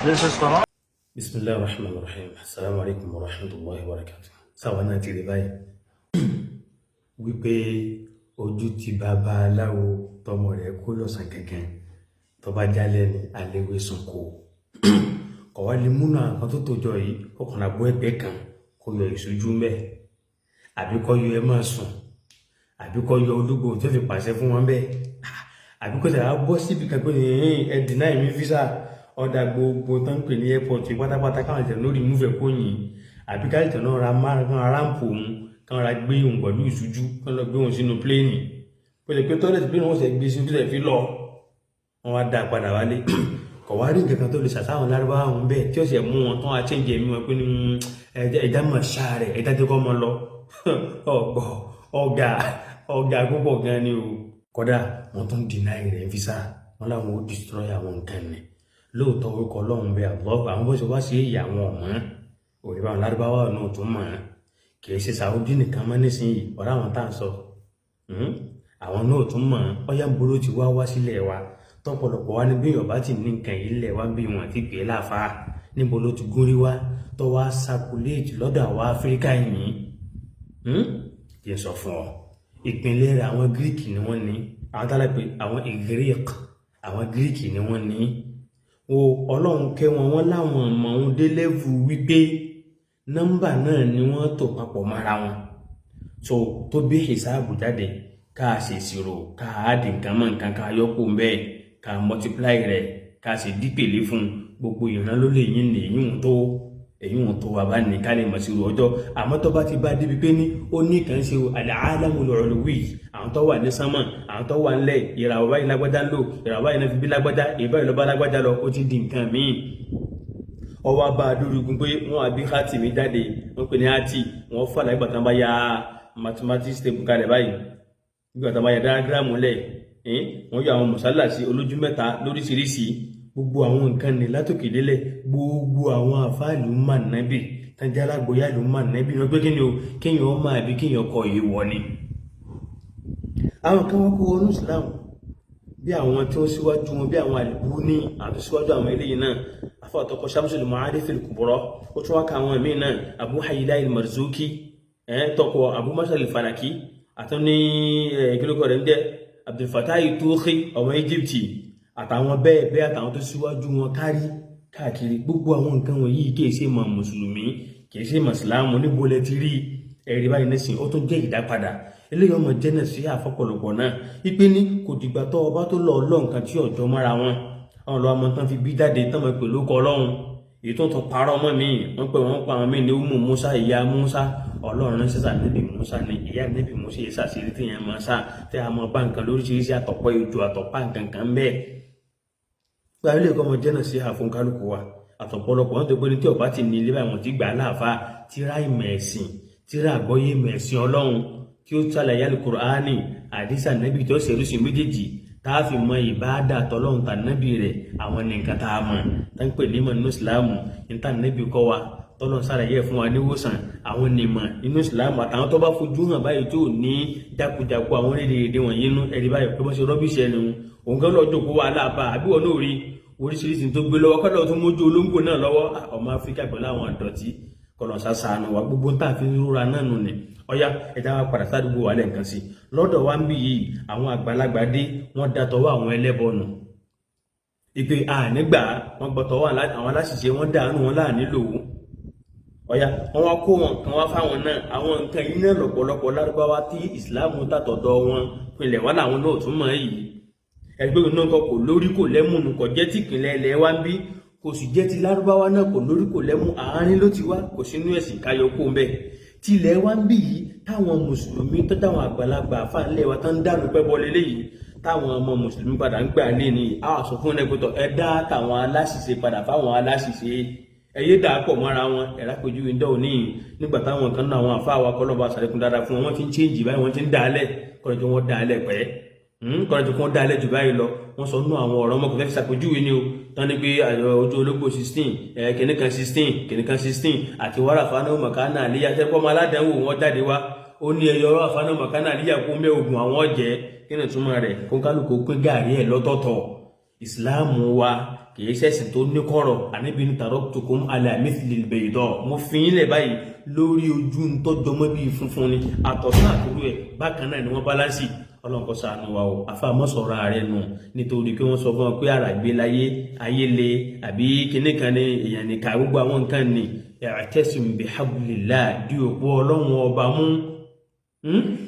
This is Quran. بسم الله الرحمن الرحيم. السلام عليكم ورحمة الله وبركاته. Sáwọn náà ti rí báyìí wípé ojú ti bàbá aláwo tọmọ rẹ̀ kó lọ́sàn gangan, tó bá jálẹ̀ ní aléwé sunko, kọ̀ wá lè múnà nǹkan tó tòjọ yìí, kó kàn lábọ́ ẹgbẹ́ kan, kó yọ ìṣojú mẹ́, àbí kó yọ ẹ máa sùn, àbí kó yọ olúgbò tó fi pàṣẹ fún wọn bẹ́ẹ̀, àbí kó tẹ̀ wá bọ́ síbi kan pé ẹ deny mi visa, ọ̀dà gbogbo tó ń pè ní airport pátápátá, káwọn ìtẹ̀ lórí múfẹ̀ kó yìn, àbí káwọn ìtẹ̀ náà ra márùn ramp òun, káwọn ra gbé òun pẹ̀lú ìṣújú, káwọn lọ gbé òun sínú plane, pé lè pé toilet plane wọ́n sì gbé sínú tó fi lọ, wọ́n wá dá padà wálé. Kọ̀ wá rí nǹkan kan tó lè ṣàtàwọn lárúbáwá òun bẹ́ẹ̀ tí ó sì mú wọn tán wá change ẹ̀mí wọn pé ní ẹja mọ̀ ṣáà rẹ̀, ẹja tí kò mọ lọ ọgbọ ọ̀gá ọ̀gá púpọ̀ gan ni o. Kódà wọ́n tún deny rẹ̀ visa, wọ́n láwọn ó destroy àwọn nǹkan ni. Lóòótọ́, orúkọ Ọlọ́run bẹ àlọ́, àwọn bó ṣe wá sí èyí, àwọn ọ̀mọ́ òní báwọn lárúbáwá náà tún mọ̀ ọ́n. Kì í ṣe Saudi nìkan mọ́ nísìnyí, ọ̀rọ̀ àwọn tá à ń sọ, àwọn náà tún mọ̀ ọ́n. Ọ̀yá ń bolo ti wá wá sílẹ̀ wa tọ́pọ̀lọpọ̀ wá ní bí Yorùbá ti ní nǹkan yìí lẹ̀ wá bí wọn ti pè é láàfáà, níbo ló ti gúnrí wá tó wá circulate lọ́dọ̀ àwọn Áfíríkà yìí? Kì í sọ fún ọ, ìpínlẹ̀ rẹ̀ àwọn Gíríkì ni wọ́n ní, àwọn tá lápè àwọn Greek, àwọn Gíríkì ni wọ́n ní o. Ọlọ́run kẹ́ wọn, wọ́n láwọn ọmọ òun dé level wípé nọ́mbà náà ni wọ́n tò papọ̀ mọ́ra wọn, so tó bí hisabu jáde, ká ṣe ìṣirò, ká add nǹkan mọ́ nǹkan, ká yọkó bẹ́ẹ̀, ká multiply rẹ̀, ká sì dípèlé fún gbogbo ìran ló lè yín ní èyí wọn tó wà bá ní ká lè mọ̀ sí irú ọjọ́. Àmọ́ tó bá ti bá débi pé ní ó ní kàn ṣe al-alamul ulwi, àwọn tó wà ní sánmà, àwọn tó wà ńlẹ̀, ìràwọ̀ báyìí lágbájá ń lò, ìràwọ̀ báyìí náà fi bí lágbájá, èyí báyìí lọ bá lágbájá lọ, ó ti di nǹkan míì. Ọwọ́ bá a dúró pé wọ́n àbí hátì mi jáde, wọ́n pè ní hátì, wọ́n fàlàyé ìgbà tán bá ya mathematics table kalẹ̀ báyìí, nígbà tán bá ya diagram lẹ̀, wọ́n yọ àwọn mùsálàsí olójú mẹ́ta lóríṣiríṣi, gbogbo àwọn nǹkan ní látòkè délẹ̀. Gbogbo àwọn àfáàlú mà nábì tánjá alágbóyà ló mà nábì wọn pé kí ni o, kéèyàn máa bí kéèyàn kọ ìwọ ni. Àwọn kan wọ́n kó wọnú Islam bí àwọn tí wọ́n síwájú wọn, bí àwọn Àlùbúní àti síwájú àwọn eléyìí náà, afọ àtọkọ Shamsul Ma'arif al-Kubra, ó tún wá ka àwọn míì náà, Abu Hayyan al-Marzuki, tọkọ Abu Mashar al-Falaki, àtúní kílókọ rẹ̀ ń jẹ́ Abdul Fattah Tukhi, ọmọ Egypt, àtàwọn bẹ́ẹ̀ bẹ́ẹ̀, àtàwọn tó síwájú wọn kárí káàkiri. Gbogbo àwọn nǹkan wọ̀nyí kìí ṣe mọ̀ mùsùlùmí, kìí ṣe mọ̀sílámù. Níbo lẹ ti rí ẹ̀rí báyìí nísìn? Ó tún jẹ́ ìdápadà eléyìí, ọmọ jẹ́nà sí àfọ̀pọ̀lọpọ̀ náà wípé ní kò dìgbà tó ọba tó lọ ọlọ́ nǹkan tí ọjọ́ mọ́ra wọn, àwọn lọ́wọ́ ọmọ tán fi bí jáde tán mọ̀ pẹ̀lú ọkọ̀ Ọlọ́run, èyí tó tún parọ́ mọ́ mi, wọ́n pè wọ́n pa àwọn míì ní umu Musa, ìyá Musa. Ọlọ́run ránṣẹ́ sà níbi Musa ni ìyá níbi Musa yìí sàṣírí tí yẹn máa sá tí a máa bá nǹkan lóríṣiríṣi, àtọ̀pọ̀ ètò àtọ̀pá nǹkan kan bẹ́ẹ̀. Gba ilé ẹ̀kọ́ ọmọ jẹ́nà sí àfún kálukú wa àtọ̀pọ̀lọpọ̀ wọn tó pé ní tí ọba ti ní ilé báyìí, wọn ti gbà á láàfáà, tíra ìmọ̀ ẹ̀sìn, tíra àgbọ́yé ìmọ̀ ẹ̀sìn Ọlọ́run tí ó ṣàlàyé Al-Kùránì, àdìsá nẹ́bí tó ṣerúsì méjèèjì tá a fi mọ ìbáàdà tọlọ́run tà nẹ́bí rẹ̀, àwọn ní nǹkan tá a mọ̀ tá ń pè ní mọ̀ nínú Ìsìláàmù, níta nẹ́bí kọ́ wa, tọ́lọ́run ṣàlàyé fún wa níwòsàn, àwọn nìmọ̀ nínú Ìsìláàmù, àtàwọn tó bá fojú hàn báyìí tó ní jákujàku àwọn orílẹ̀-èdè wọ̀nyí nú ẹ̀rí báyìí pé wọ́n ṣe rubbish ẹnu òun kan lọ́ọ́ jókòó wàhálà bá àbí wọn náà rí oríṣiríṣi tó gbé lọ́wọ́ kọ́lọ́ tó mójú olóńgbò náà lọ́wọ́. Ọmọ Áfíríkà pẹ̀lú àwọn àdọ̀tí kọlọ̀ sàṣàánú wa, gbogbo tá a fi ń rúra náà nù ní. Ọ̀yá, ẹ̀dá wa padà sádùúgbò wa lẹ́ǹkan sí lọ́dọ̀ wa ń bí yìí. Àwọn àgbàlagbà dé, wọ́n da tọwọ́ àwọn ẹlẹ́bọ nù ìpè ànígbà wọ́n gbọ́ tọwọ́ àwọn aláṣìṣe, wọ́n dànù wọn láàní lòó. Ọ̀yá, wọ́n wá kó wọn kan wá fáwọn náà, àwọn nǹkan yìí náà lọ́pọ̀lọpọ̀ lárúbáwá tí ìsìláàmù tàtọ̀dọ̀ wọn pinlẹ̀ wá làwọn náà tún mọ̀ yìí. Ẹgbẹ́ náà kọ kò lórí kò lẹ́mùnù, kò jẹ́ tìpínlẹ̀ ilẹ̀ wa ń bí, kò sì jẹ́ ti lárúbáwá náà, kò lórí kò lẹ́mù, àárín ló ti wá, kò sínú ẹ̀sìn káyọ̀ kó ń bẹ̀. Tilẹ̀ wa ń bí yìí, táwọn mùsùlùmí tó dáwọn àgbàlagbà àfáàlẹ̀ wa tán dànù pẹ́ bọ́ lélẹ́yìí, táwọn ọmọ mùsùlùmí padà ń gbà lé ní àwọn sọ fún ẹgbẹ́tọ̀, ẹ dá táwọn aláṣìṣe padà fáwọn aláṣìṣe, ẹ yé dà pọ̀ mọ́ra wọn. Ẹ̀rá péjú ìdọ́ òní nígbà táwọn kan náà, àwọn àfáà wa, kọ́lọ́ba sàlékún dáadáa fún wọn, wọ́n ti ń change báyìí, wọ́n ti ń dà á lẹ̀, kọ́lọ́jọ́ wọn dà á lẹ̀ pẹ́, kọ́lọ́jọ́ kí wọ́n dà á lẹ̀ jù báyìí lọ. Wọ́n sọ nínú àwọn ọ̀rọ̀ ọmọkùnrin fẹ́ fi ṣàpèjúwe ni o tán ní pé ojú ológbò 16, kìnìún kan 16, kìnìún kan 16, àti wàrà fana mọ̀kánà àlíyá tẹ́kọ́ ọmọ aládàáwò wọn jáde wá, ó ní ẹyọ ọ̀rọ̀ fana mọ̀kánà àlíyá kó mẹ́ ogun àwọn ọ̀jẹ́. Kí ni ìtumọ̀ rẹ̀? Kó kálukú pín gàrí ẹ̀ lọ́tọ̀ọ̀tọ̀. Ìsìláàmù wa kì Kìí ṣẹ̀sìn tó ní kọ̀rọ̀. Ànábì ní taraktukum ala mithlil bayda, mo fi yín lẹ̀ báyìí lórí ojú ń tọ́jọmọ́ bíi funfun ni. Àtọ̀sán àtòrú ẹ̀ bákan náà ni wọ́n balance. Ọlọ́run kó ṣàánú wa o. Àfàmọ́sọ̀rọ̀ ààrẹ nù nítorí pé wọ́n sọ fún wọn pé àràgbé láyé, ayé le, àbí kinní kan ní èèyàn nìka, gbogbo àwọn nǹkan ní. I'tasim bihablillah, di òpó Ọlọ́run Ọba mú.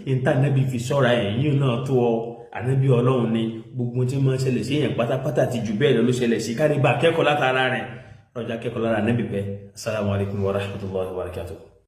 Níta Ànábì fi sọ́ra ẹ̀ yín náà tó ọ. Ànábì Ọlọ́run ni. Gbogbo tí máa ń ṣẹlẹ̀ sí èèyàn pátápátá ti jù bẹ́ẹ̀ lọ ló ṣẹlẹ̀ sí. Kárí bá kẹ́kọ̀ọ́ látara rẹ̀, rọjá kẹ́kọ̀ọ́ lára Ànábì bẹ́ẹ̀. Assalamu alaikum wa rahmatullahi wa barakatuh.